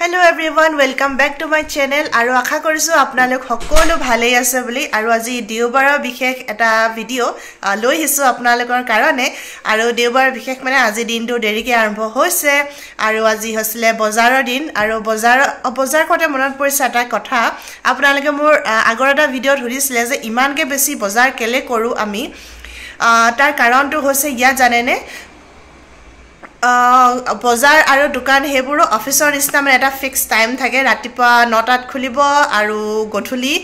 Hello everyone, welcome back to my channel. আৰু আশা কৰিছোঁ আপোনালোক সকলো ভালেই আছে বুলি। আৰু আজি দেওবাৰৰ বিশেষ এটা ভিডিঅ' লৈ আহিছোঁ আপোনালোকৰ কাৰণে। আৰু দেওবাৰৰ বিশেষ মানে আজি দিনটো দেৰিকৈ আৰম্ভ হৈছে আৰু আজি হৈছিলে বজাৰৰ দিন। আৰু বজাৰ কৰোঁতে মনত পৰিছে এটা কথা, আপোনালোকে মোৰ আগৰ এটা ভিডিঅ'ত সুধিছিলে যে ইমানকৈ বেছি বজাৰ কেলৈ কৰোঁ আমি। তাৰ কাৰণটো হৈছে ইয়াত জানেনে, বজাৰ আৰু দোকান সেইবোৰো অফিচৰ নিচিনা মানে এটা ফিক্স টাইম থাকে। ৰাতিপুৱা 9টাত খুলিব আৰু গধূলি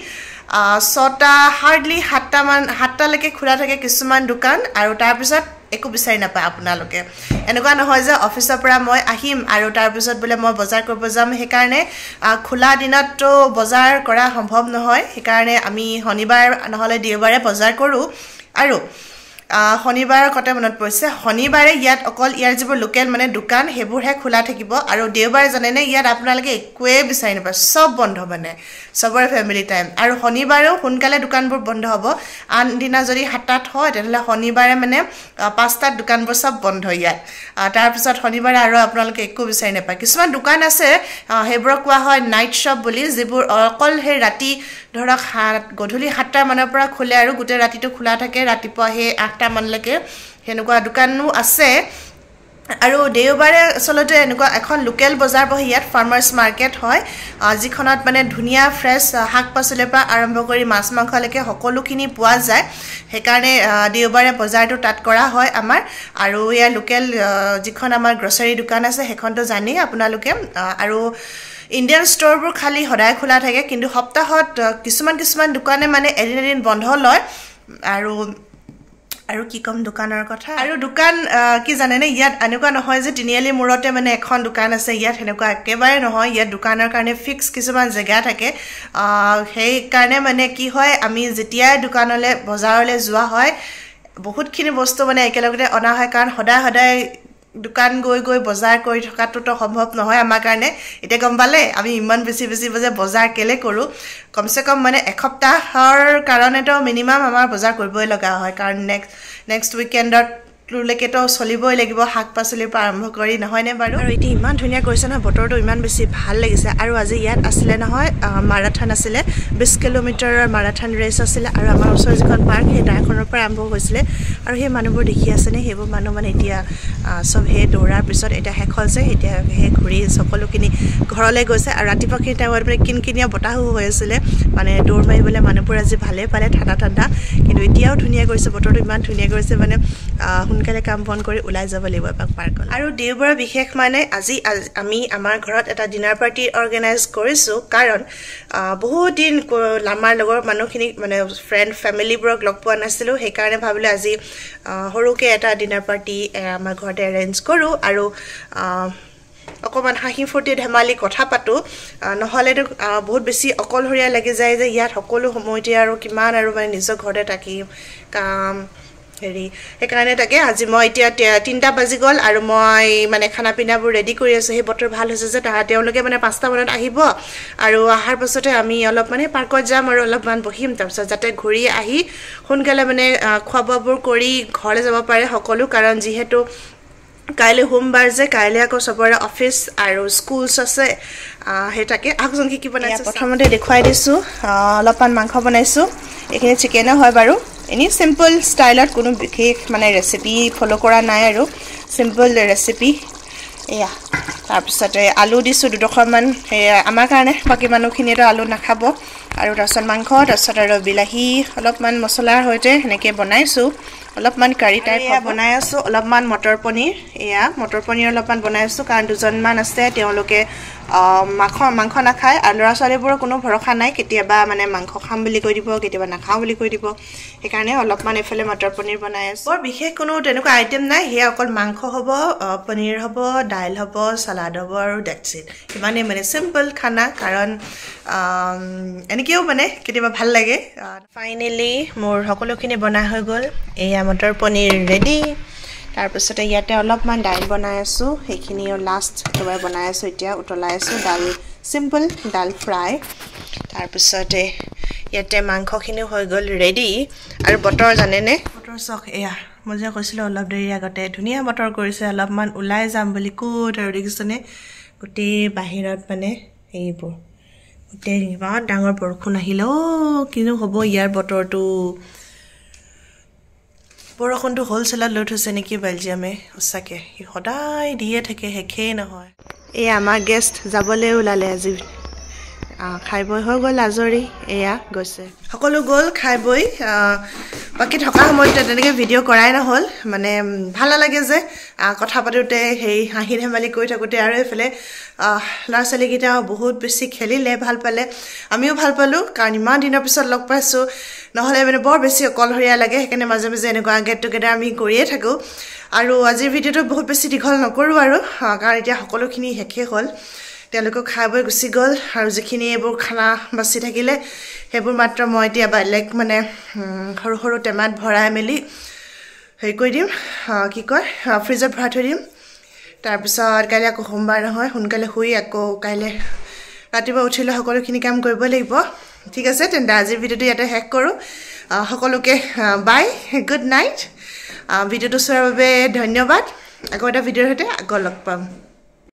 6টা, হাৰ্ডলি 7টালৈকে খোলা থাকে কিছুমান দোকান। আৰু তাৰপিছত একো বিচাৰি নাপায় আপোনালোকে। এনেকুৱা নহয় যে অফিচৰ পৰা মই আহিম আৰু তাৰপিছত বোলে মই বজাৰ কৰিব যাম। সেইকাৰণে খোলা দিনততো বজাৰ কৰা সম্ভৱ নহয়, সেইকাৰণে আমি শনিবাৰ নহ'লে দেওবাৰে বজাৰ কৰোঁ। আৰু শনিবাৰৰ কথা মনত পৰিছে, শনিবাৰে ইয়াত অকল ইয়াৰ যিবোৰ লোকেল মানে দোকান সেইবোৰহে খোলা থাকিব। আৰু দেওবাৰে জানেনে ইয়াত আপোনালোকে একোৱেই বিচাৰি নাপায়, চব বন্ধ, মানে চবৰে ফেমিলি টাইম। আৰু শনিবাৰেও সোনকালে দোকানবোৰ বন্ধ হ'ব। আনদিনা যদি 7টাত হয় তেনেহ'লে শনিবাৰে মানে 5টাত দোকানবোৰ চব বন্ধ ইয়াত। তাৰপিছত শনিবাৰে আৰু আপোনালোকে একো বিচাৰি নাপায়। কিছুমান দোকান আছে সেইবোৰক কোৱা হয় নাইট শ্বপ বুলি, যিবোৰ অকল সেই ৰাতি ধৰক গধূলি 7টামানৰ পৰা খোলে আৰু গোটেই ৰাতিটো খোলা থাকে, ৰাতিপুৱা সেই 8টামানলৈকে সেনেকুৱা দোকানো আছে। আৰু দেওবাৰে আচলতে এনেকুৱা এখন লোকেল বজাৰ বহে ইয়াত, ফাৰ্মাৰ্ছ মাৰ্কেট হয়, যিখনত মানে ধুনীয়া ফ্ৰেছ শাক পাচলিৰ পৰা আৰম্ভ কৰি মাছ মাংসলৈকে সকলোখিনি পোৱা যায়। সেইকাৰণে দেওবাৰে বজাৰটো তাত কৰা হয় আমাৰ। আৰু ইয়াৰ লোকেল যিখন আমাৰ গ্ৰ'চাৰী দোকান আছে সেইখনতো জানেই আপোনালোকে। আৰু ইণ্ডিয়ান ষ্ট'ৰবোৰ খালী সদায় খোলা থাকে, কিন্তু সপ্তাহত কিছুমান কিছুমান দোকানে মানে এদিন এদিন বন্ধ লয়। আৰু কি ক'ম দোকানৰ কথা। আৰু দোকান কি জানেনে, ইয়াত এনেকুৱা নহয় যে তিনিআলি মূৰতে মানে এখন দোকান আছে, ইয়াত সেনেকুৱা একেবাৰে নহয়। ইয়াত দোকানৰ কাৰণে ফিক্স কিছুমান জেগা থাকে। সেইকাৰণে মানে কি হয়, আমি যেতিয়াই দোকানলৈ বজাৰলৈ যোৱা হয় বহুতখিনি বস্তু মানে একেলগতে অনা হয়, কাৰণ সদায় সদায় দোকান গৈ গৈ বজাৰ কৰি থকাটোতো সম্ভৱ নহয় আমাৰ কাৰণে। এতিয়া গম পালে আমি ইমান বেছি বেছি যে বজাৰ কেলৈ কৰোঁ। কমচে কম মানে এসপ্তাহৰ কাৰণেতো মিনিমাম আমাৰ বজাৰ কৰিবই লগা হয়, কাৰণ নেক্সট উইকেণ্ডতলৈকেতো চলিবই লাগিব শাক পাচলিৰ পৰা আৰম্ভ কৰি, নহয়নে বাৰু? আৰু এতিয়া ইমান ধুনীয়া কৰিছে নহয় বতৰটো, ইমান বেছি ভাল লাগিছে। আৰু আজি ইয়াত আছিলে নহয় মাৰাথন আছিলে, 20 কিলোমিটাৰৰ মাৰাথন ৰেচ আছিলে। আৰু আমাৰ ওচৰৰ যিখন পাৰ্ক সেই তাৰখনৰ পৰা আৰম্ভ হৈছিলে। আৰু সেই মানুহবোৰ দেখি আছেনে, সেইবোৰ মানুহ মানে এতিয়া চব সেই দৌৰাৰ পিছত এতিয়া শেষ হৈছে, এতিয়া সেই ঘূৰি সকলোখিনি ঘৰলৈ গৈছে। আৰু ৰাতিপুৱাখিনি টাইমত মানে কিনকিনীয়া বতাহো হৈ আছিলে, মানে দৌৰ মাৰিবলৈ মানুহবোৰ আজি ভালেই পালে, ঠাণ্ডা ঠাণ্ডা। কিন্তু এতিয়াও ধুনীয়া কৰিছে বতৰটো, ইমান ধুনীয়া কৰিছে মানে সোনকালে কাম বন কৰি ওলাই যাব লাগিব এপাক পাৰ্কলৈ। আৰু দেওবাৰৰ বিশেষ মানে আজি আমি আমাৰ ঘৰত এটা ডিনাৰ পাৰ্টি অৰ্গেনাইজ কৰিছোঁ, কাৰণ বহুত দিন আমাৰ লগৰ মানুহখিনিক মানে ফ্ৰেণ্ড ফেমিলিবোৰক লগ পোৱা নাছিলোঁ। সেইকাৰণে ভাবিলোঁ আজি সৰুকৈ এটা ডিনাৰ পাৰ্টি আমাৰ ঘৰতে এৰেঞ্জ কৰোঁ আৰু অকণমান হাঁহি ফূৰ্তি ধেমালি কথা পাতোঁ। নহ'লেতো বহুত বেছি অকলশৰীয়া লাগি যায় যে ইয়াত সকলো সময়তে আৰু কিমান আৰু মানে নিজৰ ঘৰতে থাকি কাম হেৰি। সেইকাৰণে তাকে আজি মই এতিয়া 3টা বাজি গ'ল আৰু মই মানে খানা পিনাবোৰ ৰেডি কৰি আছোঁ। সেই বতৰ ভাল হৈছে যে তেওঁলোকে মানে 5টামানত আহিব আৰু অহাৰ পাছতে আমি অলপ মানে পাৰ্কত যাম আৰু অলপমান বহিম, তাৰপিছত যাতে ঘূৰি আহি সোনকালে মানে খোৱা বোৱাবোৰ কৰি ঘৰলৈ যাব পাৰে সকলো। কাৰণ যিহেতু কাইলৈ সোমবাৰ যে কাইলৈ আকৌ চবৰে অফিচ আৰু স্কুলছ আছে। সেই তাকে আহকচোন কি কি বনাইছোঁ প্ৰথমতে দেখুৱাই দিছোঁ। অলপমান মাংস বনাইছোঁ, এইখিনি চিকেনো হয় বাৰু, এনেই চিম্পল ষ্টাইলত, কোনো বিশেষ মানে ৰেচিপি ফ'ল' কৰা নাই আৰু চিম্পল ৰেচিপি এয়া। তাৰপিছতে আলু দিছোঁ 2ডোখৰমান, সেয়া আমাৰ কাৰণে, বাকী মানুহখিনিয়েতো আলু নাখাব। আৰু তাৰপিছত মাংস, তাৰপিছত আৰু বিলাহী অলপমান মছলাৰ সৈতে সেনেকৈ বনাইছোঁ, অলপমান কাৰী টাইপ বনাই আছোঁ। অলপমান মটৰ পনীৰ, এয়া মটৰ পনীৰ অলপমান বনাই আছোঁ, কাৰণ দুজনমান আছে তেওঁলোকে মাংস নাখায়। আৰু ল'ৰা ছোৱালীবোৰৰ কোনো ভৰসা নাই, কেতিয়াবা মানে মাংস খাম বুলি কৈ দিব, কেতিয়াবা নাখাওঁ বুলি কৈ দিব। সেইকাৰণে অলপমান এইফালে মটৰ পনীৰ বনাই আছোঁ। বৰ বিশেষ কোনো তেনেকুৱা আইটেম নাই, সেয়া অকল মাংস হ'ব, পনীৰ হ'ব, দাইল হ'ব, চালাড হ'ব আৰু that's it. ইমানেই মানে চিম্পল খানা, কাৰণ এনেকৈও মানে কেতিয়াবা ভাল লাগে। ফাইনেলি মোৰ সকলোখিনি বনাই হৈ গ'ল। এয়া মটৰ পনীৰ ৰেডি। তাৰপিছতে ইয়াতে অলপমান দাইল বনাই আছোঁ, সেইখিনিও লাষ্ট একেবাৰে বনাই আছোঁ, এতিয়া উতলাই আছোঁ দাল, চিম্পল দাল ফ্ৰাই। তাৰপিছতে ইয়াতে মাংসখিনিও হৈ গ'ল ৰেডি। আৰু বতৰ জানেনে, বতৰ চাওক, এয়া মই যে কৈছিলোঁ অলপ দেৰি আগতে ধুনীয়া বতৰ কৰিছে, অলপমান ওলাই যাম বুলি ক'ত আৰু দেখিছেনে গোটেই বাহিৰত মানে এইবোৰ গোটেই ইমান ডাঙৰ বৰষুণ আহিলে। অ' কিনো হ'ব ইয়াৰ বতৰটো, বৰষুণটো হ'লচেলত লৈ থৈছে নেকি বেলজিয়ামে? সঁচাকৈ সি সদায় দিয়ে থাকে, শেষেই নহয়। এই আমাৰ গেষ্ট যাবলৈ ওলালে আজি, খাই বৈ হৈ গ'ল আজৰি, এয়া গৈছে, সকলো গ'ল খাই বৈ। বাকী থকা সময়ত তেনেকৈ ভিডিঅ' কৰাই নহ'ল, মানে ভাল নালাগে যে কথা পাতোঁতে সেই হাঁহি ধেমালি কৰি থাকোঁতে। আৰু এইফালে ল'ৰা ছোৱালীকেইটাও বহুত বেছি খেলিলে, ভাল পালে, আমিও ভাল পালোঁ, কাৰণ ইমান দিনৰ পিছত লগ পাইছোঁ। নহ'লে মানে বৰ বেছি অকলশৰীয়া লাগে, সেইকাৰণে মাজে মাজে এনেকুৱা গেট টুগেডাৰ আমি কৰিয়ে থাকোঁ। আৰু আজিৰ ভিডিঅ'টো বহুত বেছি দীঘল নকৰোঁ আৰু, কাৰণ এতিয়া সকলোখিনি শেষেই হ'ল, তেওঁলোকেও খাই বৈ গুচি গ'ল। আৰু যিখিনি এইবোৰ খানা বাচি থাকিলে সেইবোৰ মাত্ৰ মই এতিয়া বেলেগ মানে সৰু সৰু টেমাত ভৰাই মেলি হেৰি কৰি দিম, কি কয়, ফ্ৰিজত ভৰাই থৈ দিম। তাৰপিছত কাইলৈ আকৌ সোমবাৰ নহয়, সোনকালে শুই আকৌ কাইলৈ ৰাতিপুৱা উঠিলে সকলোখিনি কাম কৰিব লাগিব। ঠিক আছে, তেন্তে আজিৰ ভিডিঅ'টো ইয়াতে শেষ কৰোঁ। সকলোকে বাই, গুড নাইট। ভিডিঅ'টো চোৱাৰ বাবে ধন্যবাদ। আকৌ এটা ভিডিঅ'ৰ সৈতে আকৌ লগ পাম।